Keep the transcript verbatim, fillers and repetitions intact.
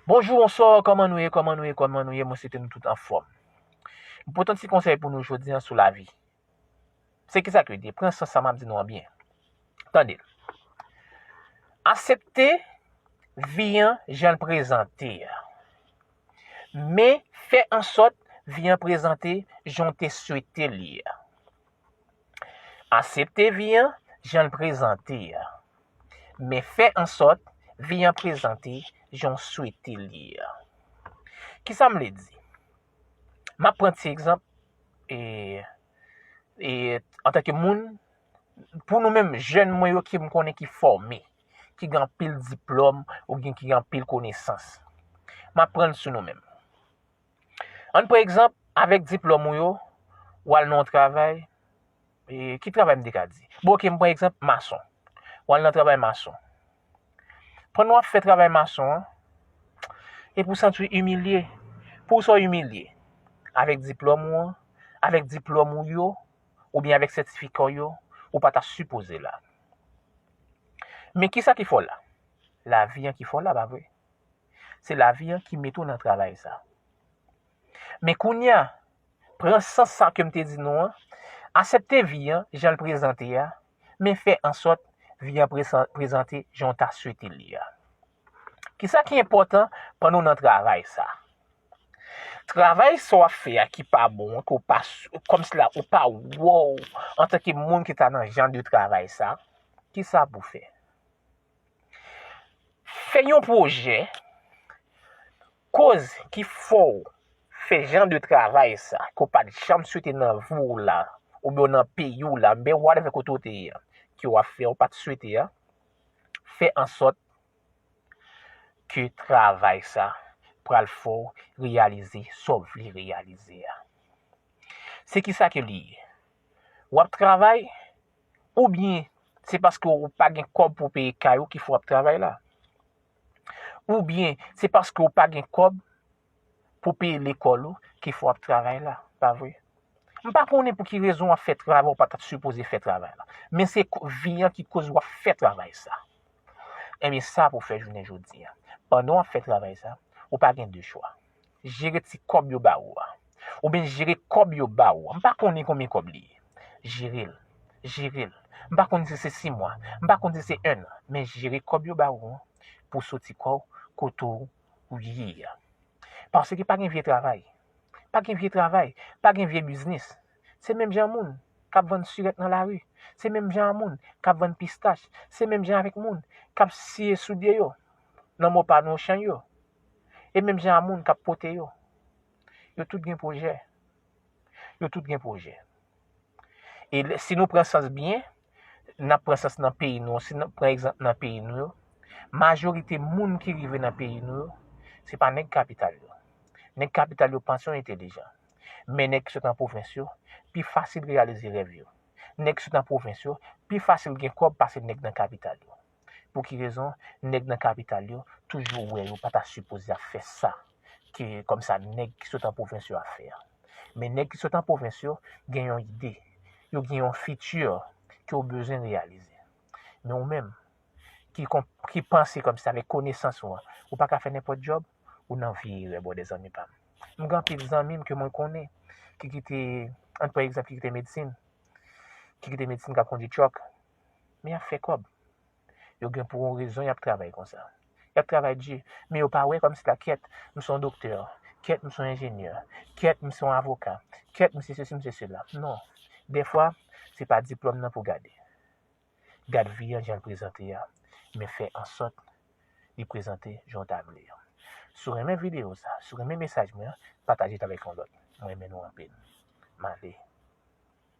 Bonjou, bonswa, kòman nou ye, kòman nou ye, kòman nou ye? Mwen swete nou tout anfòm. M pote yon ti konsèy pou nou jodi a sou lavi. Se kisa ke l ye? Pran sans sa m ap di nou an byen. Tande l. Aksepte vi an jan l prezante a. Men fè ansòt vi an prezante jan w te swete l ye a. Aksepte vi an jan l prezante a. Men fè ansòt vi an prezante jan w swete l ye a. Kisa m vle di? M ap pran ti egzanp, e, e, antanke moun, pou nou menm jèn mwen yo ke m konnen ki fòme, ki gen anpil diplòm oubyen ki gen anpil konesans. M ap pran l sou nou menm. Ann pran egzanp, avèk diplòm ou yo, w al nan yon travay, e, ki travay m te ka di? Bon, oke, m pran egzanp mason. W al nan travay mason. Pandan w ap fè travay mason an, epi w santi w imilye. Pou sa w imilye? Avèk diplòm ou an, avèk diplòm ou yo, oubyen avèk sètifika w yo, ou pa ta sipoze la. Men kisa ki fè w la? Lavi an ki fè w la, pa vre? Se lavi an ki mete w nan travay sa. Men kounye a, pran sans sa ke m te di nou an, aksepte vi an jan l prezante a, men fè ansòt vi an prezan-, prezante jan w ta swete l ye a. Kisa ki enpòtan pandan w nan travay sa? Travay sa w ap fè a ki pa bon an, ke w pa s-, kòmsi la ou pa wè w antanke moun ki ta nan jan de travay sa, kisa pou w fè? Fè yon pwojè, koz ki fè w fè jan de travay sa, ke w pa t janm swete nan vi w la, oubyen nan peyi w la, oubyen whatever kote w te ye a, ke w ap fè, w pa t swete a, fè ansòt ke travay sa pral fè w reyalize sa w vle reyalize a. Se kisa ke li ye? W ap travay, oubyen se paske w pa gen kòb pou peye kay ou ki fè w ap travay la? Oubyen se paske w pa gen kòb pou peye lekòl ou ki fè w ap travay la, pa vre? M pa konnen pou ki rezon w ap fè travay ou pa ta sipoze fè travay la. Men se ko-, vi an ki koz w ap fè travay sa. Ebyen, sa pou w fè jounen jodi a. Pandan w ap fè travay sa, ou pa gen de chwa. Jere ti kòb yo ba ou a. Oubyen jere kòb yo ba ou a. M pa konnen konbyen kòb li ye. Jere l. Jere l. M pa konnen si se sis mwa. M pa konnen si se en an. Men jere kòb yo ba ou an pou soti kò w kote w ye a. Paske pa gen vye travay. Pa gen vye travay. Pa gen vye biznis. Se menm jan moun k ap vann sirèt nan lari. Se menm jan a moun k ap vann pistach. Se menm jan avèk moun k ap siye soulye yo nan mo pa nou chan yo. E menm jan a moun k ap pote yo. Yo tout gen pwojè. Yo tout gen pwojè. E lè, si nou pran sans byen, n ap pran sans nan peyi nou, si n ap pran egzanp nan peyi nou yo, majorite moun ki rive nan peyi nou yo, se pa nèg kapital yo. Nèg kapital yo panse yo entèlijan. Men nèg ki sot an pwovens yo, pi fasil reyalize rèv yo. Nèg ki sot an pwovens yo, pi fasil gen kòb pase nèg nan kapital yo. Pou ki rezon? Nèg nan kapital yo toujou wè yo pa ta sipoze ap fè sa ke kòmsa nèg ki sot an pwovens yo ap fè a. Men nèg ki sot an pwovens yo gen yon ide, yo gen yon fiti ke yo bezwen reyalize. Men ou menm, ki kon-, ki panse kòmsi avèk konesans ou an, ou pa ka fè nenpòt djòb, ou nan vye erè, brother, zanmi pa m. M gen anpil zanmi m ke mwen konnen, ki kite, ann pran egzanp, ki kite medsin, ki kite medsin k ap kondui truck, men y ap fè kòb. Yo gen pou yon rezon y ap travay konsa. Y ap travay di, men yo pa wè kòmsi la, kèt, m se yon doktè, kèt, m se yon enjenyè, kèt, m se yon avoka, kèt, m se sesi, m se sela. Non. Dèfwa, se pa diplòm nan pou gade. Gad vi an jan l prezante a, men fè ansòt li prezante jan w ta vle an. Si w renmen videyo sa, si w renmen mesaj mwen an, pataje l avèk yon lòt. Mwen renmen nou anpil. M ale.